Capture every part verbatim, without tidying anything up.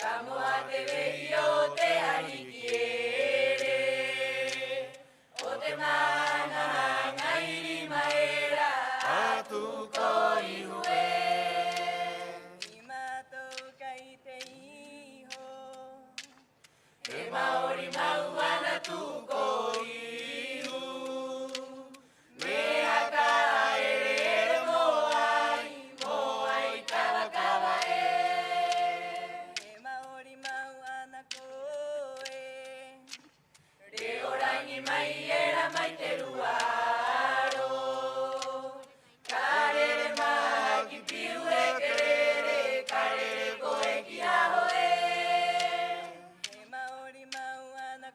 Ka moa te ve'i o te ariki ere, o te mana haŋa i rima era atu ko ihu ē. I mātou kai te iho. E ma'ori mau ana tu'u ko ihu. Me'e haka ere-ere mōai, mōai kava-kava ē. E ma'ori mau ana koe. Re'o raŋi mai era mai te rua aro. Ka rere maha ki Piu Hekerere, ka rere koe ki haho ē. E ma'ori mau ana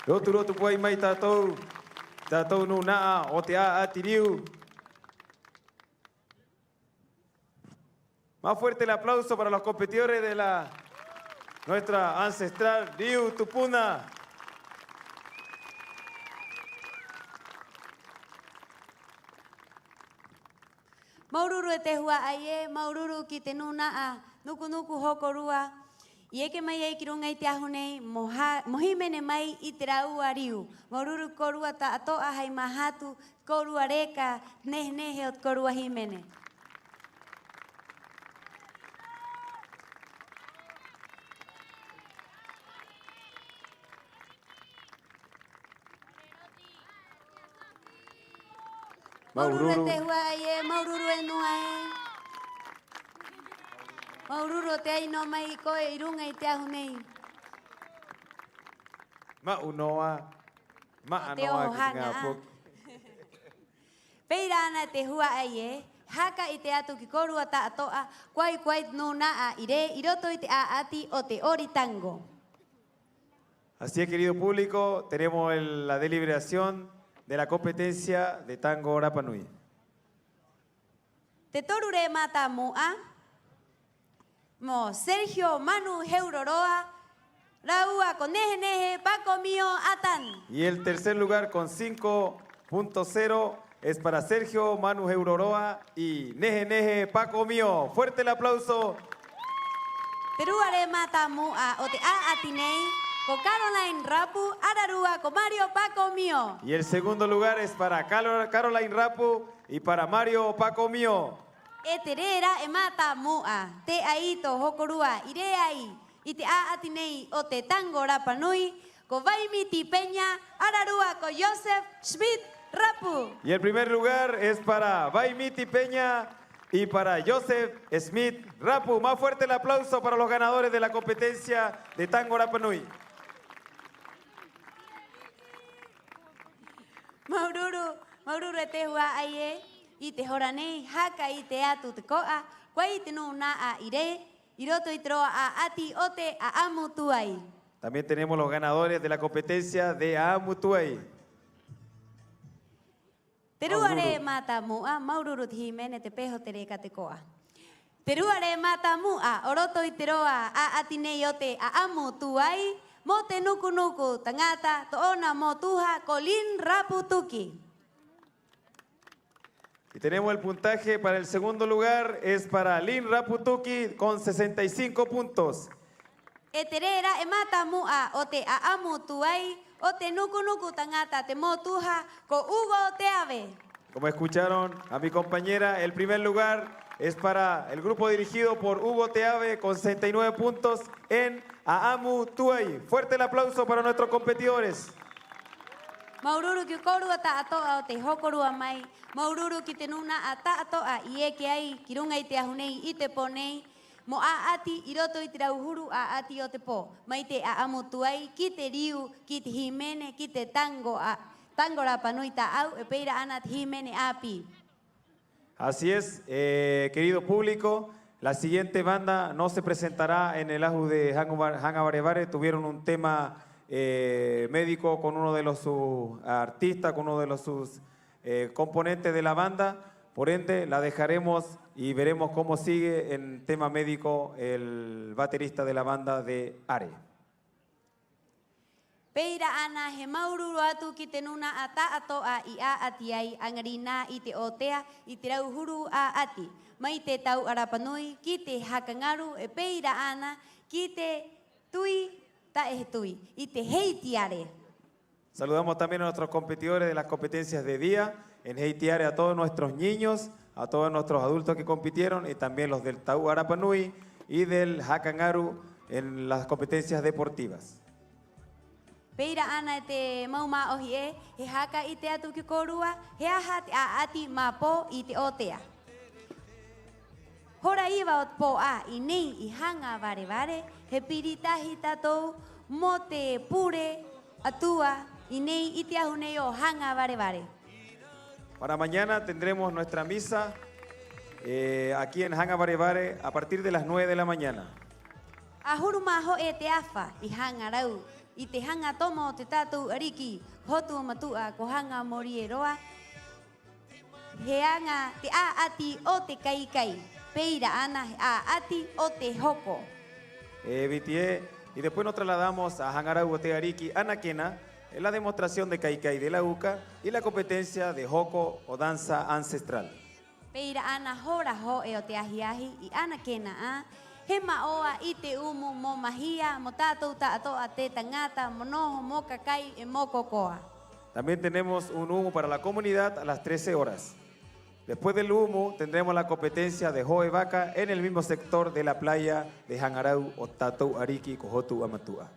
Rotu-rotu pūai mai tātou, tātou nūna'a o te 'a'ati riu. Más fuerte el aplauso para los competidores de la, nuestra ancestral Riu Tupuna. Māuru-uru e te hua'ai ē, māuru-uru ki te nūna'a nuku-nuku hokorua i eke mai ai ki ruŋa i te ahu nei mo ha-, mo hīmene mai i te rāua riu. Māuru-uru kōrua ta'ato'a hai māhatu, kōrua reka, nehe-nehe o te kōrua hīmene. Māuru-uru e te hua'ai ē, māuru-uru e nua ē. Māuru-uru o te ai nō mai i koe 'i ruŋa i te ahu nei. Ma'u nō 'ā, ma'a nō 'ā ki te ŋā poki. Pē ira 'ana e te hua'ai ē, haka 'ite atu ki a kōrua ta'ato'a, ko ai, ko ai te nūna'a i rē 'i roto i te 'a'ati o te 'ori tango. Así es, querido público, tenemos el, la deliberación de la competencia de tango rapa nui. Te toru rē mātāmu'a, mo Sergio Manu Heuroroa rāua ko Nehe-nehe Paco Mio Atan. Y el tercer lugar con cinco punto cero es para Sergio Manu Heuroroa y Nehe-nehe Paco Mio. Fuerte el aplauso. Te rua rē mātāmu'a o te 'a'ati nei, ko Caroline Rapu ararua ko Mario Paco Mio. Y el segundo lugar es para Calo-, Caroline Rapu y para Mario Paco Mio. 'E te rē ra'e mātāmu'a, te 'aito hokorua i rē ai i te 'a'ati nei o te tango rapa nui, ko Vaimiti Peña ararua ko Joseph Schmidt Rapu. Y el primer lugar es para Vaimiti Peña y para Joseph Schmidt Rapu. Más fuerte el aplauso para los ganadores de la competencia de tango rapa nui. Māuru-uru, māuru-uru e te hua'ai ē, 'i te hora nei, haka 'ite atu te ko'a, ko ai te nūna'a i rē 'i roto i te roa 'a'ati o te 'a'amu tuai. También tenemos los ganadores de la competencia de 'a'amu tuai. Te rua rē mātāmu'a, māuru-uru te hīmene, te peho, te reka, te ko'a. Te rua rē mātāmu'a o roto i te roa 'a'ati nei o te 'a'amu tuai, mo te nuku-nuku taŋata, tō'ona motuha ko Lin Rapu Tuki. Y tenemos el puntaje para el segundo lugar, es para Lin Rapu Tuki con sesenta y cinco puntos. 'E te rē ra'e mātāmu'a o te 'a'amu tuai o te nuku-nuku taŋata, te motuha ko Hugo Teave. Como escucharon a mi compañera, el primer lugar es para el grupo dirigido por Hugo Teave con sesenta y nueve puntos en 'a'amu tuai. Fuerte el aplauso para nuestros competidores. Māuru-uru ki a kōrua ta'ato'a o te hokorua mai. Māuru-uru ki te nūna'a ta'ato'a i eke ai ki ruŋa i te ahu nei, 'i te pō nei, mo 'a'ati 'i roto i te rauhuru 'a'ati o te pō, mai te 'a'amu tuai ki te riu, ki te hīmene, ki te tango, a, tango rapa nui tā'au, 'e pē ira 'ana te hīmene 'āpī. Así es, eh, querido público, la siguiente banda no se presentará en el ahu de Haŋa Vare-, Haŋa Vare Vare. Tuvieron un tema, eh, médico con uno de los, sus artistas, con uno de los, sus, eh, componentes de la banda. Por ende, la dejaremos y veremos cómo sigue en tema médico el baterista de la banda de Are. Pē ira 'ana he māuru-uru atu ki te nūna'a ta'ato'a i 'a'ati ai, 'aŋarinā i te 'ōtea, i te rauhuru 'a'ati, mai te tau'a rapa nui ki te haka ŋaru, 'e pē ira 'ana ki te tui, ta'e he tui, i te Heitiare. Saludamos también a nuestros competidores de las competencias de día en Heitiare, a todos nuestros niños, a todos nuestros adultos que compitieron y también los del tau'a rapa nui y del haka ŋaru en las competencias deportivas. Pē ira 'ana e te mau mā'ohi ē, he haka 'ite atu ki a kōrua he aha te 'a'ati māpō i te 'ōtea. Hora iva o te pō'ā 'i nei i Haŋa Vare Vare, he piri tahi tātou mo te pure 'atua 'i nei i te ahu nei o Haŋa Vare Vare. Para mañana tendremos nuestra misa, eh, aquí en Haŋa Vare Vare a partir de las nueve de la mañana. 'Ahuru mā ho'e te afa i Haŋa Rau, I te haŋa tomo o te tātou 'ariki ko Hotu 'a Matu'a ko Haŋa Morie Roa, he aŋa te 'a'ati o te kai-kai, pē ira 'ana he 'a'ati o te hoko. E Viti ē, y después nos trasladamos a Haŋa Rau o te 'Ariki, 'ana kena, la demostración de kai-kai de la uka y la competencia de hoko o danza ancestral. Pē ira 'ana hora ho'e o te ahi-ahi, 'i 'ana kena 'ā, he ma'oa i te 'umu mo mahia mo tātou ta'ato'a te taŋata, mo noho, mo ka kai 'e mo ko koa. También tenemos un humo para la comunidad a las trece horas. Después del humo tendremos la competencia de hoe vaca en el mismo sector de la playa de Haŋa Rau o te tātou 'ariki ko Hotu 'a Matu'a.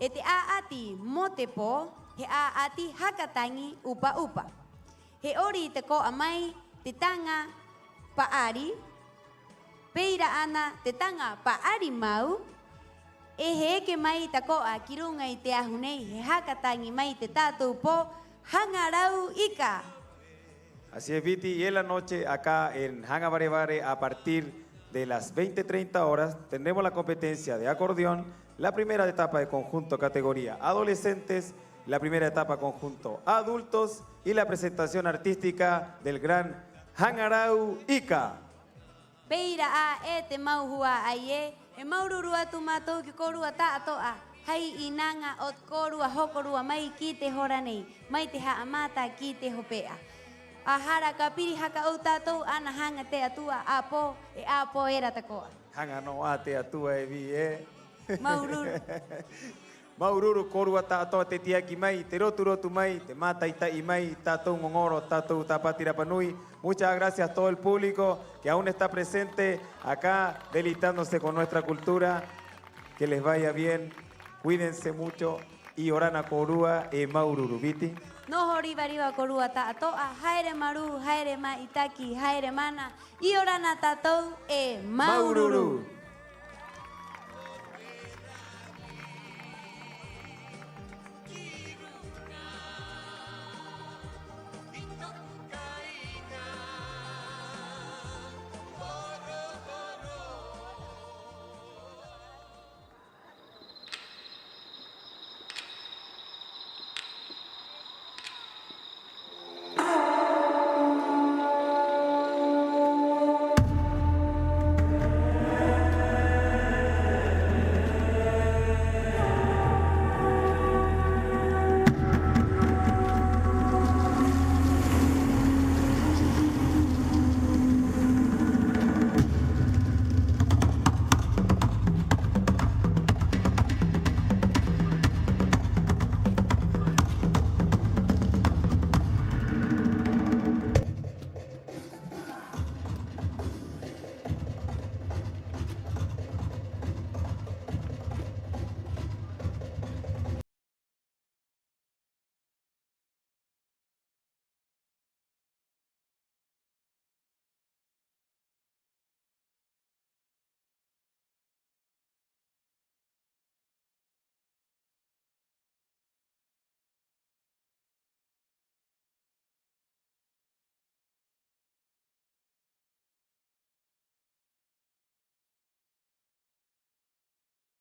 'E te 'a'ati mo te pō, he 'a'ati haka taŋi 'upa-'upa. He 'ori tako'a mai te taŋa pa'ari, pē ira 'ana te taŋa pa'ari mau, 'e he eke mai tako'a ki ruŋa i te ahu nei, he haka taŋi mai te tātou pō Haŋa Rau Ika. Así es, Viti, y en la noche acá en Haŋa Vare-Vare, a partir de las veinte treinta horas, tendremos la competencia de acordeón, la primera etapa de conjunto categoría adolescentes, la primera etapa conjunto adultos y la presentación artística del gran Haŋa Rau Ika. Pē ira 'ā e te mau hua'ai ē, he māuru-uru atu mātou ki a kōrua ta'ato'a hai 'īnaŋa o te kōrua hokorua mai ki te hora nei, mai te ha'amata ki te hope'a. A hara ka piri haka 'ou tātou ana haŋa te 'Atua 'āpō, 'e 'āpō era tako'a. Haŋa nō 'ā te 'Atua e Viti ē. Māuru-uru. Māuru-uru kōrua ta'ato'a te tiaki mai, te rotu-rotu mai, te māta'i-ta'i mai, tātou ŋoŋoro, tātou Tāpati Rapa Nui. Muchas gracias a todo el público que aún está presente acá deleitándose con nuestra cultura. Que les vaya bien, cuídense mucho, 'iorana kōrua 'e māuru-uru, Viti. Noho riva-riva kōrua ta'ato'a, ha'ere marū, ha'ere ma'itaki, ha'ere mana, 'iorana tātou 'e māuru-uru. Māuru-uru.